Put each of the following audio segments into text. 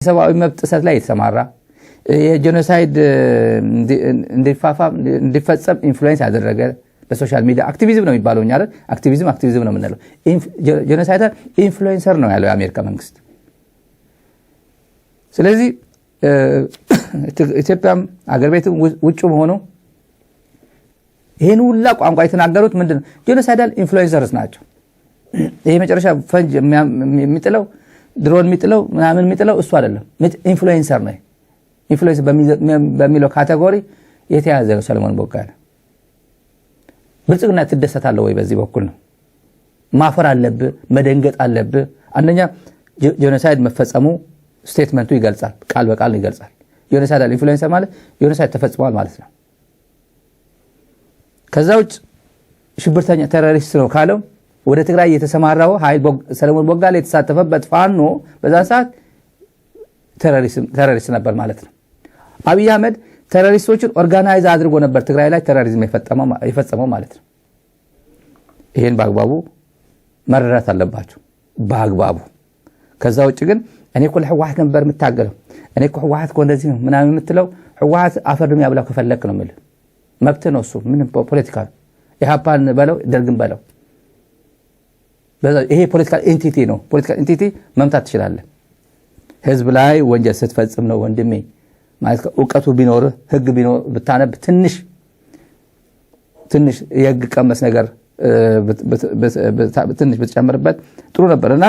የሰብአዊ መብት ጥሰት ላይ የተሰማራ፣ የ genocide እንዲፋፋም እንዲፈጸም influence ያደረገ በ social media activism ነው የሚባለው። እኛ አይደል activism ነው የምንለው። Genocidal influencer ነው ያለው የአሜሪካ መንግስት። ስለዚህ ኢትዮጵያም አገር ቤትም ውጭም ሆኖ ይህን ሁላ ቋንቋ የተናገሩት ምንድን ነው? Genocidal influencers ናቸው። ይሄ መጨረሻ ፈንጅ የሚጥለው፣ ድሮን የሚጥለው፣ ምናምን የሚጥለው እሱ አይደለም፣ influencer ነው። Influence በሚለው category የተያዘ ነው ሰለሞን ቦጋለ። ብልጽግና ትደሰታለህ ወይ? በዚህ በኩል ነው ማፈር አለብህ፣ መደንገጥ አለብህ። አንደኛ genocide መፈጸሙ statement ኡ ይገልጻል፣ ቃል በቃል ይገልጻል። Genocidal influencer ማለት genocide ተፈጽሟል ማለት ነው። ከዛ ውጭ ሽብርተኛ terrorist ነው ካለው ወደ ትግራይ የተሰማራው ኃይል፣ ሰለሞን ቦጋለ የተሳተፈበት ፋኖ በዛን ሰዓት terrorist ነበር ማለት ነው። አብይ አህመድ terrorist ኦችን organize አድርጎ ነበር ትግራይ ላይ terrorism የፈጸመው ማለት ነው። ይህን በአግባቡ መረዳት አለባቸው በአግባቡ። ከዛ ውጭ ግን እኔ እኮ ለህወሓት ነበር የምታገለው፣ እኔ እኮ ህወሓት እኮ እንደዚህ ነው ምናምን የምትለው ህወሓት አፈር ነው የሚያብላው ከፈለክ ነው የምልህ። መብት ነው እሱ። ምንም ፖለቲካ ነው። ኢህአፓን በለው ደርግን በለው ይሄ political entity ነው። Political entity መምታት ትችላለህ። ህዝብ ላይ ወንጀል ስትፈጽም ነው ወንድሜ። ማለት እውቀቱ ቢኖርህ፣ ህግ ቢኖር ብታነብ፣ ትንሽ ትንሽ የህግ ቀመስ ነገር ትንሽ ብትጨምርበት ጥሩ ነበር። እና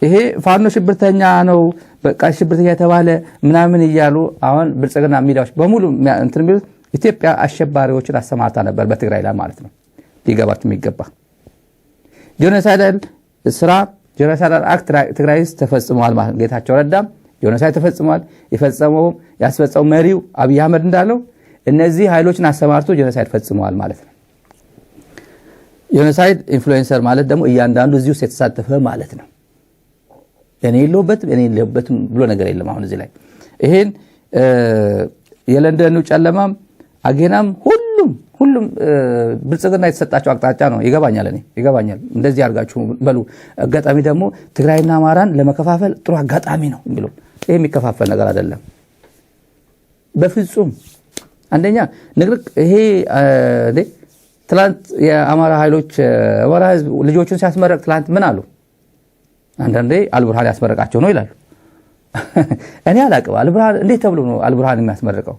ይሄ ፋኖ ሽብርተኛ ነው፣ በቃ ሽብርተኛ የተባለ ምናምን እያሉ አሁን ብልጽግና ሚዲያዎች በሙሉ እንትን የሚሉት ኢትዮጵያ አሸባሪዎችን አሰማርታ ነበር በትግራይ ላይ ማለት ነው። ሊገባችሁ የሚገባ genocidal ስራ፣ genocidal act ትግራይ ውስጥ ተፈጽመዋል ማለት ነው። ጌታቸው ረዳም genocide ተፈጽመዋል። የፈጸመው ያስፈጸመው መሪው አብይ አህመድ እንዳለው እነዚህ ኃይሎችን አሰማርቶ genocide ፈጽመዋል ማለት ነው። Genocide influencer ማለት ደግሞ እያንዳንዱ እዚህ ውስጥ የተሳተፈ ማለት ነው። እኔ የለሁበትም፣ እኔ የለሁበትም ብሎ ነገር የለም። አሁን እዚህ ላይ ይሄን የለንደኑ ጨለማም አጌናም ሁሉም ሁሉም ብልጽግና የተሰጣቸው አቅጣጫ ነው። ይገባኛል፣ እኔ ይገባኛል። እንደዚህ አድርጋችሁ በሉ። አጋጣሚ ደግሞ ትግራይና አማራን ለመከፋፈል ጥሩ አጋጣሚ ነው የሚለው ይሄ የሚከፋፈል ነገር አይደለም በፍጹም። አንደኛ ንቅንቅ ይሄ ትላንት የአማራ ኃይሎች አማራ ህዝብ ልጆቹን ሲያስመረቅ ትላንት ምን አሉ? አንዳንዴ አልቡርሃን ያስመረቃቸው ነው ይላሉ። እኔ አላቅም። አልቡርሃን እንዴት ተብሎ ነው አልቡርሃን የሚያስመርቀው?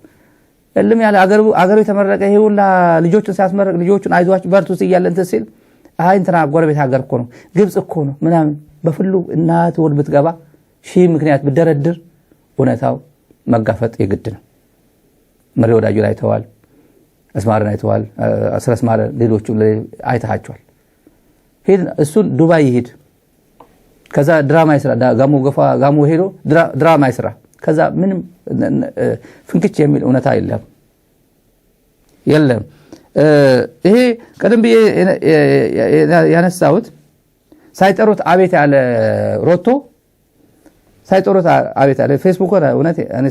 እልም ያለ አገሩ የተመረቀ ይሄ ሁላ ልጆቹን ሲያስመርቅ ልጆቹን አይዟችሁ በርቱ እያለ እንትን ሲል አይ እንትና ጎረቤት ሀገር እኮ ነው፣ ግብፅ እኮ ነው ምናምን በፍሉ እናት ወድ ብትገባ ሺህ ምክንያት ብደረድር እውነታው መጋፈጥ የግድ ነው። መሪ ወዳጁን አይተዋል፣ አስማረን አይተዋል፣ አስረስ ማረ ሌሎቹ አይተሃቸዋል። ሂድ እሱን ዱባይ ይሂድ፣ ከዛ ድራማ ይስራ፣ ጋሞ ገፋ ጋሞ ሄዶ ድራማ ይስራ። ከዛ ምንም ፍንክች የሚል እውነታ የለም የለም። ይሄ ቀደም ብዬ ያነሳሁት ሳይጠሩት አቤት ያለ ሮቶ፣ ሳይጠሩት አቤት ያለ ፌስቡክ እውነት እኔ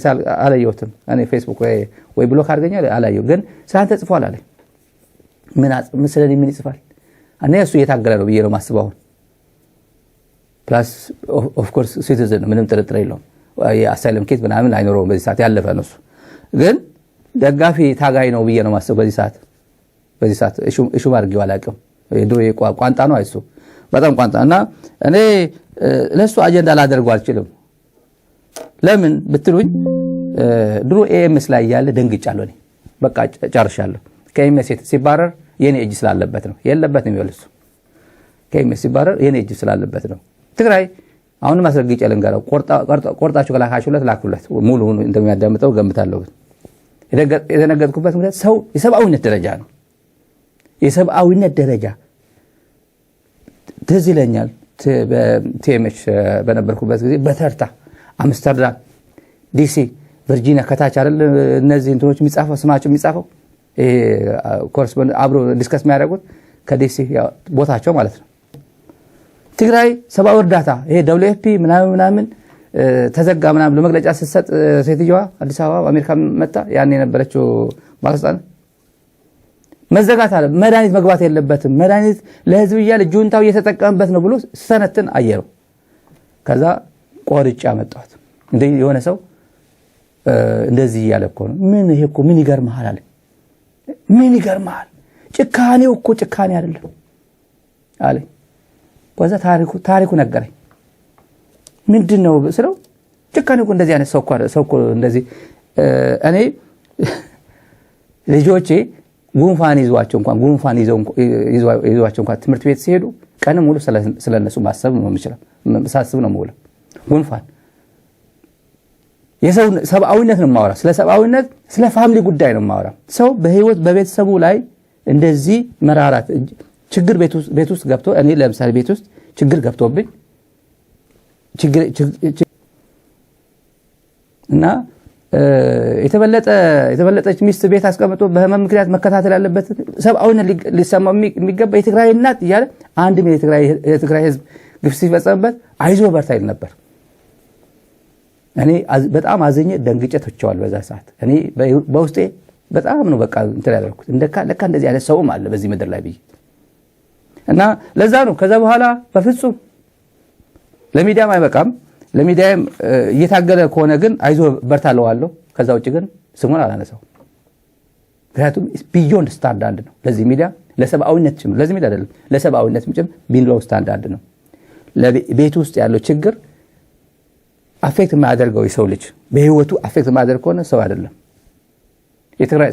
አላየሁትም። እኔ ፌስቡክ ወይ block አድርገኛል አላየሁ፣ ግን ስላንተ ጽፏል አለኝ። ምን ስለኔ ምን ይጽፋል? እኔ እሱ እየታገለ ነው ብዬ ነው የማስበው አሁን። Plus of course citizen ነው፣ ምንም ጥርጥር የለውም። የ asylum case ምናምን አይኖረውም፣ በዚህ ሰዓት ያለፈ ነው እሱ። ግን ደጋፊ ታጋይ ነው ብዬ ነው የማስበው በዚህ ሰዓት issue አድርጌው አላውቅም። ድሮ ቋንጣ ነው እሱ፣ በጣም ቋንጣ። እና እኔ ለእሱ አጀንዳ ላደርገው አልችልም። ለምን ብትሉኝ ድሮ ኤኤምኤስ ላይ እያለ ደንግጫለሁ። እኔ በቃ ጨርሻለሁ። ከኤምኤስ ሲባረር የኔ እጅ ስላለበት ነው። የለበት ነው የሚበል እሱ። ከኤምኤስ ሲባረር የኔ እጅ ስላለበት ነው። ትግራይ አሁንም አስረግጬ ልንገረው፣ ቆርጣችሁ ከላካችሁለት ላኩለት። ሙሉ እንደሚያዳምጠው ገምታለሁ። ግን የደነገጥኩበት ምክንያት ሰው የሰብአዊነት ደረጃ ነው። የሰብአዊነት ደረጃ ትዝ ይለኛል። በቲኤምኤች በነበርኩበት ጊዜ በተርታ አምስተርዳም፣ ዲሲ፣ ቨርጂኒያ ከታች አይደል እነዚህ እንትኖች የሚጻፈው፣ ስማቸው የሚጻፈው፣ correspondent አብሮ discuss የሚያደርጉት ከዲሲ ቦታቸው ማለት ነው። ትግራይ ሰብአዊ እርዳታ ይሄ WFP ምናምን ምናምን ተዘጋ ምናምን ለመግለጫ ስትሰጥ ሴትየዋ አዲስ አበባ አሜሪካ መጣ ያን የነበረችው ባለስልጣን መዘጋት አለ፣ መድኃኒት መግባት የለበትም፣ መድኃኒት ለህዝብ እያለ ጁንታው እየተጠቀመበት ነው ብሎ ሰነትን አየረው። ከዛ ቆርጬ አመጣሁት። እንደ የሆነ ሰው እንደዚህ እያለ እኮ ነው። ምን ይሄ እኮ ምን ይገርምሃል አለ። ምን ይገርምሃል? ጭካኔው እኮ ጭካኔ አይደለም አለ። ከዛ ታሪኩ ነገረኝ። ምንድን ነው ስለው ጭካኔው እኮ እንደዚህ አይነት ሰው እኮ እንደዚህ እኔ ልጆቼ ጉንፋን ይዟቸው እንኳን ጉንፋን ይዟቸው እንኳን ትምህርት ቤት ሲሄዱ ቀን ሙሉ ስለነሱ ማሰብ ነው የምችለው፣ ሳስብ ነው የምውለው። ጉንፋን የሰው ሰብአዊነት ነው የማወራው፣ ስለ ሰብአዊነት ስለ family ጉዳይ ነው የማወራው። ሰው በህይወት በቤተሰቡ ላይ እንደዚህ መራራት ችግር ቤት ውስጥ ገብቶ እኔ ለምሳሌ ቤት ውስጥ ችግር ገብቶብኝ ችግር እና የተበለጠች ሚስት ቤት አስቀምጦ በህመም ምክንያት መከታተል ያለበት ሰብአዊነት ሊሰማው የሚገባ የትግራይ እናት እያለ አንድም የትግራይ ህዝብ ግፍ ሲፈጸምበት አይዞህ በርታ ይል ነበር። እኔ በጣም አዝኜ ደንግጬ ትቼዋለሁ። በዛ ሰዓት እኔ በውስጤ በጣም ነው በቃ እንትን ያደረኩት ለካ እንደዚህ አይነት ሰውም አለ በዚህ ምድር ላይ ብዬ እና ለዛ ነው ከዛ በኋላ በፍጹም ለሚዲያም አይበቃም። ለሚዲያም እየታገለ ከሆነ ግን አይዞህ በርታ እለዋለሁ። ከዛ ውጭ ግን ስሙን አላነሳው። ምክንያቱም beyond standard ነው ለዚህ ሚዲያ ለሰብአዊነት ጭምር ለዚህ ሚዲያ አይደለም ለሰብአዊነት ጭምር below standard ነው። ለቤት ውስጥ ያለው ችግር affect የማያደርገው የሰው ልጅ በህይወቱ affect የማያደርግ ከሆነ ሰው አይደለም። የትግራይ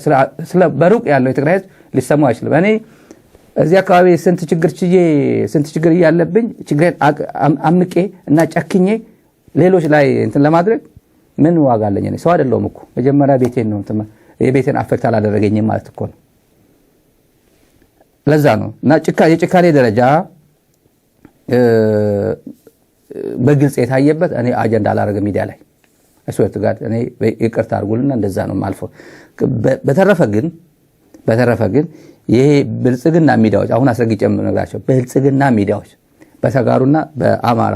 ስለ በሩቅ ያለው የትግራይ ህዝብ ሊሰማው አይችልም። እኔ እዚህ አካባቢ ስንት ችግር ችዬ ስንት ችግር እያለብኝ ችግሬን አምቄ እና ጨክኜ ሌሎች ላይ እንትን ለማድረግ ምን ዋጋ አለኝ? እኔ ሰው አይደለሁም እኮ። መጀመሪያ ቤቴን ነው እንትን የቤቴን affect አላደረገኝም ማለት እኮ ነው። ለዛ ነው እና የጭካኔ ደረጃ በግልጽ የታየበት እኔ አጀንዳ አላደረገም ሚዲያ ላይ I swear to God እኔ ይቅርታ አድርጉልና እንደዛ ነው የማልፈው። በተረፈ ግን ይሄ ብልጽግና ሚዲያዎች አሁን አስረግጬ የምነግራቸው ብልጽግና ሚዲያዎች በተጋሩና በአማራ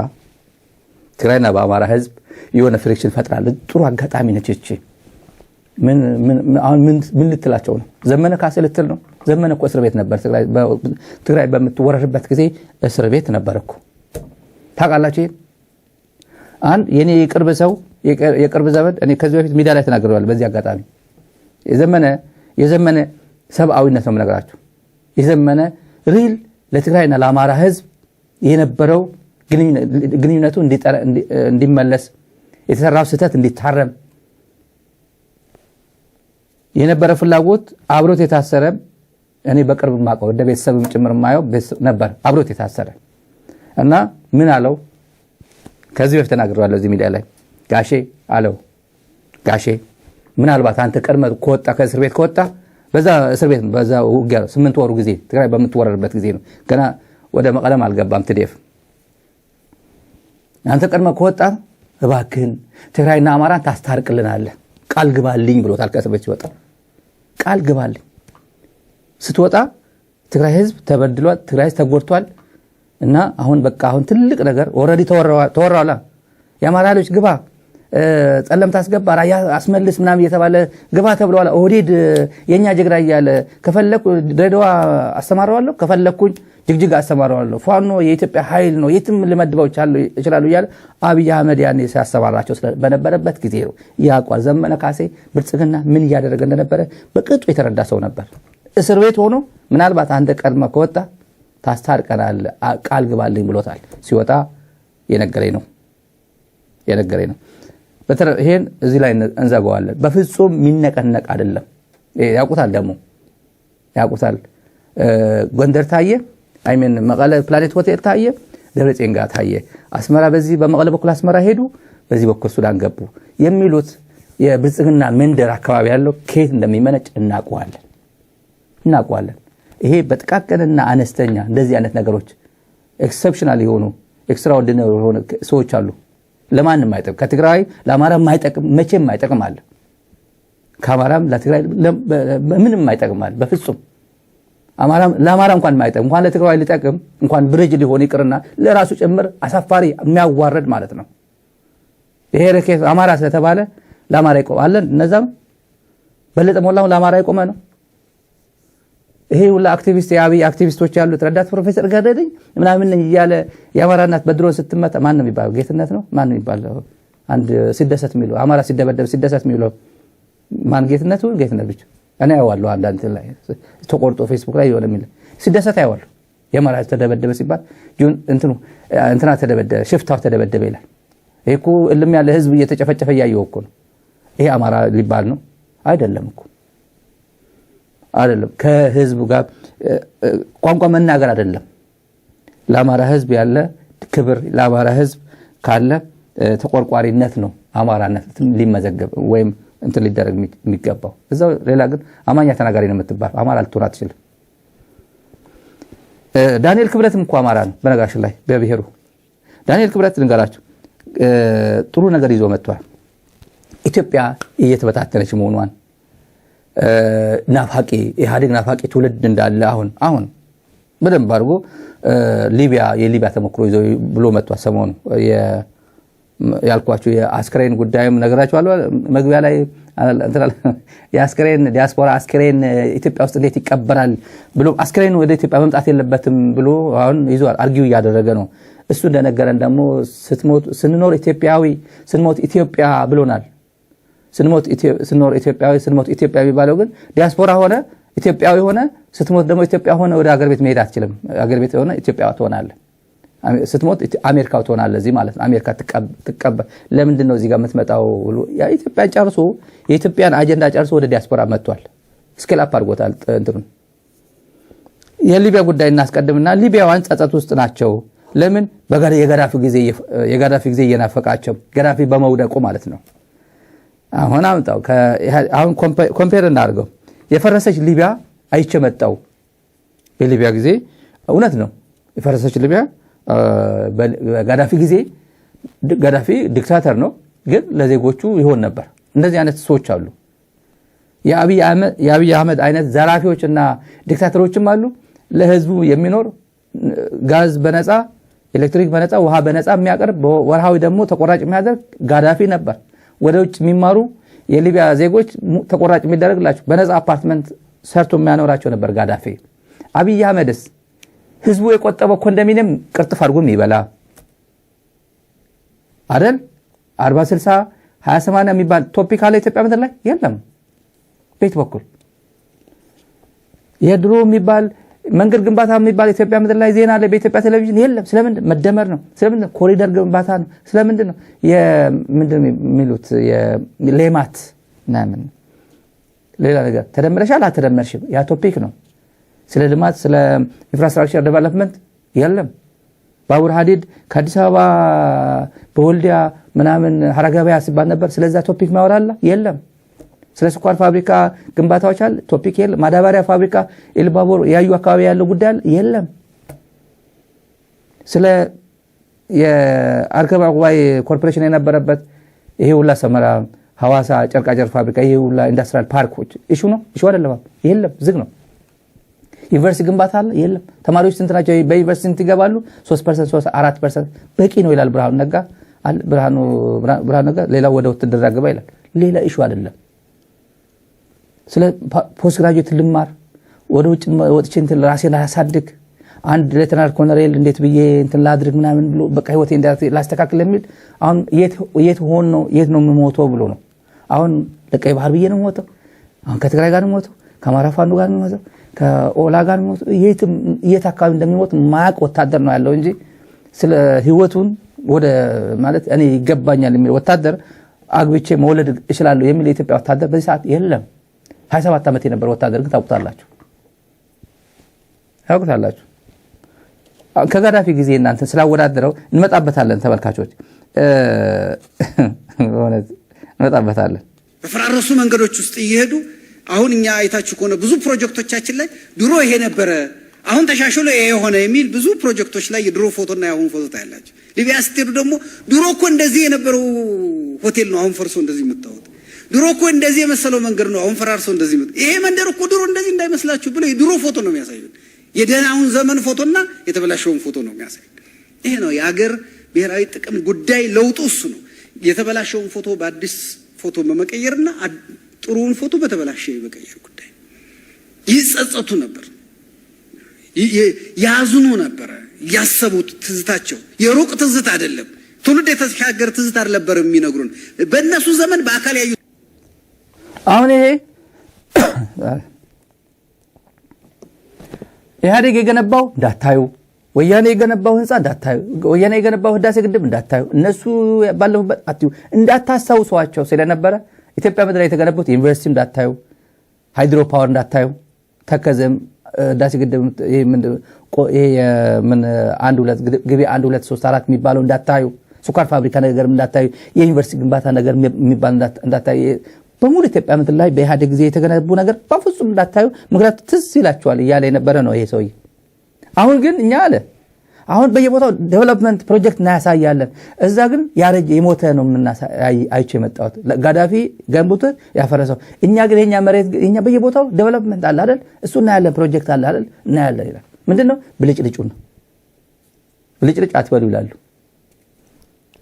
ትግራይና በአማራ ህዝብ የሆነ friction ፈጥራለ። ጥሩ አጋጣሚ ነች እቺ። ምን ምን አሁን ምን ልትላቸው ነው? ዘመነ ካሴ ልትል ነው? ዘመነ እኮ እስር ቤት ነበር። ትግራይ በምትወረርበት ጊዜ እስር ቤት ነበር እኮ ታውቃላችሁ። ይሄን አንድ የኔ የቅርብ ሰው የቅርብ ዘመድ እኔ ከዚህ በፊት ሚዲያ ላይ ተናግሬዋለሁ። በዚህ አጋጣሚ የዘመነ ሰብአዊነት ነው የምነግራችሁ። የዘመነ real ለትግራይና ለአማራ ህዝብ የነበረው ግንኙነቱ እንዲመለስ የተሰራው ስህተት እንዲታረም የነበረ ፍላጎት አብሮት የታሰረ እኔ በቅርብ የማውቀው እንደ ቤተሰብም ጭምር የማየው ነበር። አብሮት የታሰረ እና ምን አለው? ከዚህ በፊት ተናግሬዋለሁ እዚህ ሚዲያ ላይ። ጋሼ አለው፣ ጋሼ ምናልባት አንተ ቀድመህ ከወጣ ከእስር ቤት ከወጣ በዛ እስር ቤት በዛ ውጊያ 8 ወሩ ጊዜ ትግራይ በምትወረርበት ጊዜ ነው። ገና ወደ መቀለም አልገባም TDF። አንተ ቀድመህ ከወጣ እባክህን ትግራይና አማራን ታስታርቅልናለህ፣ ቃል ግባልኝ ብሎታል። ከእስር ቤት ሲወጣ ቃል ግባልኝ፣ ስትወጣ ትግራይ ህዝብ ተበድሏል፣ ትግራይ ህዝብ ተጎድቷል። እና አሁን በቃ አሁን ትልቅ ነገር already ተወራላ የአማራ ኃይሎች ግባ፣ ጠለምት አስገባ፣ ራያ አስመልስ ምናምን እየተባለ ግባ ተብለዋል። ኦህዴድ የእኛ ጀግና እያለ ከፈለኩ ድሬዳዋ አሰማራዋለሁ፣ ከፈለኩኝ ጅግጅጋ አሰማራዋለሁ፣ ፋኖ የኢትዮጵያ ኃይል ነው፣ የትም ልመድበው እችላለሁ እያለ አብይ አህመድ ያኔ ሲያሰማራቸው በነበረበት ጊዜ ነው ያውቋል። ዘመነ ካሴ ብልጽግና ምን እያደረገ እንደነበረ በቅጡ የተረዳ ሰው ነበር። እስር ቤት ሆኖ ምናልባት አንተ ቀድመህ ከወጣ ታስታርቀናል፣ ቃል ግባልኝ ብሎታል። ሲወጣ የነገረኝ ነው። ይሄን እዚህ ላይ እንዘጋዋለን። በፍጹም የሚነቀነቅ አይደለም። ያውቁታል፣ ደግሞ ያውቁታል። ጎንደር ታየ፣ I mean መቀለ ፕላኔት ሆቴል ታየ፣ ደብረጽዮን ጋር ታየ፣ አስመራ በዚህ በመቀለ በኩል አስመራ ሄዱ፣ በዚህ በኩል ሱዳን ገቡ የሚሉት የብልጽግና መንደር አካባቢ ያለው ከየት እንደሚመነጭ እናውቀዋለን እናውቀዋለን። ይሄ በጥቃቅንና አነስተኛ እንደዚህ አይነት ነገሮች exceptional የሆኑ extraordinary የሆኑ ሰዎች አሉ። ለማንም አይጠቅም። ከትግራይ ለአማራ የማይጠቅም መቼም የማይጠቅም አለ። ከአማራም ለትግራይ ምንም የማይጠቅም አለ። በፍጹም ለአማራ እንኳን የማይጠቅም እንኳን ለትግራይ ሊጠቅም እንኳን bridge ሊሆን ይቅርና ለራሱ ጭምር አሳፋሪ የሚያዋርድ ማለት ነው። ይሄ ረኬት አማራ ስለተባለ ለአማራ ይቆማለን። እነዛም በለጠ ሞላው ለአማራ የቆመ ነው። ይሄ ሁላ አክቲቪስት የአብይ አክቲቪስቶች ያሉት ረዳት ፕሮፌሰር ገደልኝ ምናምን እያለ የአማራ እናት በድሮን ስትመታ ማን ነው የሚባለው? ጌትነት ነው ማን ነው የሚባለው? አንድ ሲደሰት የሚለው፣ አማራ ሲደበደብ ሲደሰት የሚለው ማን? ጌትነቱ፣ ጌትነት ብቻ። እኔ አየዋለሁ። አንዳንድ ላይ ተቆርጦ ፌስቡክ ላይ የሆነ የሚል ሲደሰት አየዋለሁ። የአማራ ተደበደበ ሲባል እንትኑ እንትና ተደበደበ፣ ሽፍታው ተደበደበ ይላል። ይሄ እኮ እልም ያለ ህዝብ እየተጨፈጨፈ እያየው እኮ ነው። ይሄ አማራ ሊባል ነው? አይደለም እኮ፣ አይደለም። ከህዝቡ ጋር ቋንቋ መናገር አይደለም። ለአማራ ህዝብ ያለ ክብር፣ ለአማራ ህዝብ ካለ ተቆርቋሪነት ነው አማራነት ሊመዘገብ ወይም እንትን ሊደረግ የሚገባው። እዛው ሌላ ግን አማርኛ ተናጋሪ ነው የምትባል፣ አማራ ልትሆን አትችልም። ዳንኤል ክብረትም እኮ አማራ ነው በነገራችን ላይ በብሔሩ። ዳንኤል ክብረት ልንገራችሁ፣ ጥሩ ነገር ይዞ መጥቷል። ኢትዮጵያ እየተበታተነች መሆኗን፣ ናፋቂ፣ ኢህአዴግ ናፋቂ ትውልድ እንዳለ አሁን አሁን በደንብ አድርጎ ሊቢያ፣ የሊቢያ ተሞክሮ ይዞ ብሎ መጥቷል። ሰሞኑ ያልኳቸው የአስክሬን ጉዳይም ነገራቸዋለሁ መግቢያ ላይ። የአስክሬን ዲያስፖራ አስክሬን ኢትዮጵያ ውስጥ እንዴት ይቀበራል ብሎ፣ አስክሬን ወደ ኢትዮጵያ መምጣት የለበትም ብሎ አሁን ይዟል። Argue እያደረገ ነው። እሱ እንደነገረን ደግሞ ስንኖር ኢትዮጵያዊ ስንሞት ኢትዮጵያ ብሎናል። ስንኖር ኢትዮጵያዊ ስንሞት ኢትዮጵያ የሚባለው ግን ዲያስፖራ ሆነ ኢትዮጵያዊ ሆነ ስትሞት ደግሞ ኢትዮጵያ ሆነ ወደ ሀገር ቤት መሄድ አትችልም። ሀገር ቤት ሆነ ኢትዮጵያ ትሆናለህ። ስትሞት አሜሪካው ትሆናለህ። እዚህ ማለት ነው። አሜሪካ ትቀበል። ለምንድን ነው እዚህ ጋር የምትመጣው? ኢትዮጵያን ጨርሶ፣ የኢትዮጵያን አጀንዳ ጨርሶ ወደ ዲያስፖራ መጥቷል። Scale up አድርጎታል እንትኑን። የሊቢያ ጉዳይ እናስቀድምና ሊቢያውያን ጸጸት ውስጥ ናቸው። ለምን? የጋዳፊ ጊዜ እየናፈቃቸው፣ ጋዳፊ በመውደቁ ማለት ነው። አሁን አምጣው፣ አሁን compare እናድርገው። የፈረሰች ሊቢያ አይቼ መጣው። የሊቢያ ጊዜ እውነት ነው። የፈረሰች ሊቢያ በጋዳፊ ጊዜ፣ ጋዳፊ dictator ነው፣ ግን ለዜጎቹ ይሆን ነበር። እንደዚህ አይነት ሰዎች አሉ። የአብይ አህመድ አይነት ዘራፊዎችና dictator ኦችም አሉ። ለህዝቡ የሚኖር፣ ጋዝ በነፃ፣ ኤሌክትሪክ በነፃ፣ ውሃ በነፃ የሚያቀርብ፣ ወርሃዊ ደግሞ ተቆራጭ የሚያደርግ ጋዳፊ ነበር። ወደ ውጭ የሚማሩ የሊቢያ ዜጎች ተቆራጭ የሚደረግላቸው፣ በነፃ አፓርትመንት ሰርቶ የሚያኖራቸው ነበር ጋዳፊ። አብይ አህመድስ ህዝቡ የቆጠበው ኮንዶሚኒየም ቅርጥፍ አድርጎ የሚበላ አይደል? 40 60 20 80 የሚባል topic አለ ኢትዮጵያ ምድር ላይ? የለም። ቤት በኩል የድሮ የሚባል መንገድ ግንባታ የሚባል ኢትዮጵያ ምድር ላይ ዜና አለ በኢትዮጵያ ቴሌቪዥን? የለም። ስለምንድን መደመር ነው? ስለምንድን ኮሪደር ግንባታ ነው? ስለምንድን ነው ምንድን የሚሉት ሌማት ምናምን ሌላ ነገር? ተደምረሻል አልተደመርሽም ያ topic ነው። ስለ ልማት፣ ስለ infrastructure development የለም። ባቡር ሀዲድ ከአዲስ አበባ በወልዲያ ምናምን ሀራ ገበያ ሲባል ነበር። ስለዛ topic ማወራላ የለም። ስለ ስኳር ፋብሪካ ግንባታዎች አለ topic? የለም። ማዳበሪያ ፋብሪካ ኢሉባቦር ያዩ አካባቢ ያለው ጉዳይ አለ? የለም። ስለ የአርከበ ዕቁባይ ኮርፖሬሽን የነበረበት ይሄ ሁላ ሰመራ፣ ሐዋሳ ጨርቃጨርቅ ፋብሪካ፣ ይሄ ሁላ industrial ፓርኮች issue ነው? Issue አይደለም። የለም፣ ዝግ ነው። ዩኒቨርሲቲ ግንባታ አለ? የለም። ተማሪዎች ስንት ናቸው? በዩኒቨርሲቲ ስንት ይገባሉ? 3%፣ 3 4% በቂ ነው ይላል ብርሃኑ ነጋ። ብርሃኑ ነጋ ሌላው ወደ ውትድርና ግባ ይላል። ሌላ issue አይደለም። ስለ post graduate ልማር፣ ወደ ውጭ ወጥቼ እንትን ራሴን ላሳድግ፣ አንድ ሌተናል ኮሎኔል እንዴት ብዬ እንትን ላድርግ ምናምን ብሎ በቃ ህይወቴ ላስተካክል የሚል አሁን የት ሆን ነው፣ የት ነው የምሞተው ብሎ ነው። አሁን ለቀይ ባህር ብዬ ነው የምሞተው። አሁን ከትግራይ ጋር ነው የምሞተው፣ ከአማራ ፋኖ ጋር ነው የምሞተው፣ ከኦላ ጋር ነው የምሞተው። የት አካባቢ እንደሚሞት ማያውቅ ወታደር ነው ያለው እንጂ ስለ ህይወቱን ወደ ማለት እኔ ይገባኛል የሚል ወታደር፣ አግብቼ መውለድ እችላለሁ የሚል የኢትዮጵያ ወታደር በዚህ ሰዓት የለም። 27 ዓመት የነበረ ወታደር ግን ታውቁታላችሁ፣ ታውቁታላችሁ። ከጋዳፊ ጊዜ እናንተ ስላወዳደረው እንመጣበታለን፣ ተመልካቾች፣ እንመጣበታለን። በፈራረሱ መንገዶች ውስጥ እየሄዱ አሁን እኛ አይታችሁ ከሆነ ብዙ ፕሮጀክቶቻችን ላይ ድሮ ይሄ ነበረ፣ አሁን ተሻሽሎ ይሄ የሆነ የሚል ብዙ ፕሮጀክቶች ላይ የድሮ ፎቶና የአሁን ፎቶ ታያላችሁ። ሊቢያ ስትሄዱ ደግሞ ድሮ እኮ እንደዚህ የነበረው ሆቴል ነው አሁን ፈርሶ እንደዚህ የምታዩት። ድሮ እኮ እንደዚህ የመሰለው መንገድ ነው አሁን ፈራርሶ እንደዚህ የምታዩት። ይሄ መንደር እኮ ድሮ እንደዚህ እንዳይመስላችሁ ብለው የድሮ ፎቶ ነው የሚያሳዩት። የደህናውን ዘመን ፎቶና የተበላሸውን ፎቶ ነው የሚያሳዩት። ይሄ ነው የሀገር ብሔራዊ ጥቅም ጉዳይ፣ ለውጡ እሱ ነው። የተበላሸውን ፎቶ በአዲስ ፎቶ በመቀየርና ጥሩውን ፎቶ በተበላሸ የመቀየር ጉዳይ። ይጸጸቱ ነበር፣ ያዝኑ ነበረ። ያሰቡት ትዝታቸው የሩቅ ትዝታ አይደለም፣ ትውልድ የተሻገረ ትዝታ አልነበረም የሚነግሩን። በእነሱ ዘመን በአካል ያዩ አሁን ይሄ ኢህአዴግ የገነባው እንዳታዩ፣ ወያኔ የገነባው ህንፃ እንዳታዩ፣ ወያኔ የገነባው ህዳሴ ግድብ እንዳታዩ፣ እነሱ ባለፉበት አትዩ፣ እንዳታስታውሷቸው ስለነበረ ኢትዮጵያ ምድር ላይ የተገነቡት ዩኒቨርሲቲ እንዳታዩ፣ hydro power እንዳታዩ፣ ተከዘም ህዳሴ ግድብ፣ ይሄ ምን አንድ ሁለት ግቤ 1 2 3 4 የሚባለው እንዳታዩ፣ ስኳር ፋብሪካ ነገር እንዳታዩ፣ የዩኒቨርሲቲ ግንባታ ነገር የሚባል እንዳታዩ፣ በሙሉ ኢትዮጵያ ምድር ላይ በኢህአዴግ ጊዜ የተገነቡ ነገር በፍጹም እንዳታዩ፣ ምክንያቱ ትዝ ይላቸዋል እያለ የነበረ ነው ይሄ ሰውዬ። አሁን ግን እኛ አለ አሁን በየቦታው development project እናያሳያለን። እዛ ግን ያረጀ የሞተ ነው አይቼ የመጣሁት፣ ጋዳፊ ገንብቶ ያፈረሰው። እኛ ግን የኛ መሬት፣ የኛ በየቦታው development አለ አይደል? እሱ እናያለን፣ ፕሮጀክት አለ አይደል? እናያለን ይላል። ምንድን ነው? ብልጭልጩ ነው። ብልጭልጭ አትበሉ ይላሉ።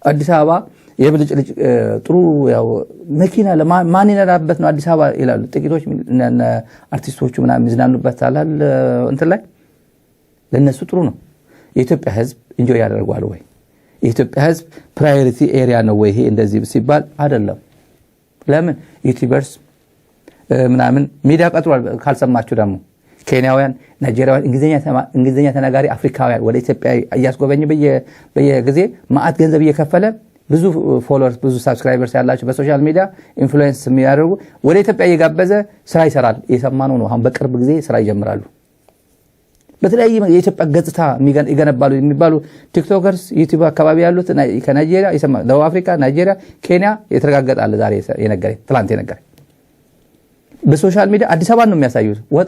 አዲስ አበባ የብልጭልጭ ጥሩ ያው መኪና ማን ይነዳበት ነው አዲስ አበባ ይላሉ። ጥቂቶች አርቲስቶቹ ምናምን የሚዝናኑበት አላል እንትን ላይ ለእነሱ ጥሩ ነው። የኢትዮጵያ ሕዝብ enjoy ያደርገዋል ወይ? የኢትዮጵያ ሕዝብ priority area ነው ወይ? ይሄ እንደዚህ ሲባል አይደለም። ለምን YouTubers ምናምን ሚዲያ ቀጥሯል። ካልሰማችሁ ደግሞ ኬንያውያን፣ ናይጄሪያውያን፣ እንግሊዝኛ ተናጋሪ አፍሪካውያን ወደ ኢትዮጵያ እያስጎበኘ በየጊዜ ማአት ገንዘብ እየከፈለ ብዙ followers፣ ብዙ subscribers ያላቸው፣ በ social media influence የሚያደርጉ ወደ ኢትዮጵያ እየጋበዘ ስራ ይሰራል። የሰማነው ነው። አሁን በቅርብ ጊዜ ስራ ይጀምራሉ። በተለያየ የኢትዮጵያ ገጽታ ይገነባሉ የሚባሉ TikTokers፣ YouTube አካባቢ ያሉት ከናይጄሪያ፣ ደቡብ አፍሪካ፣ ናይጄሪያ፣ ኬንያ የተረጋገጠ አለ። ዛሬ የነገረኝ፣ ትላንት የነገረኝ በ social media አዲስ አበባን ነው የሚያሳዩት። ወጣ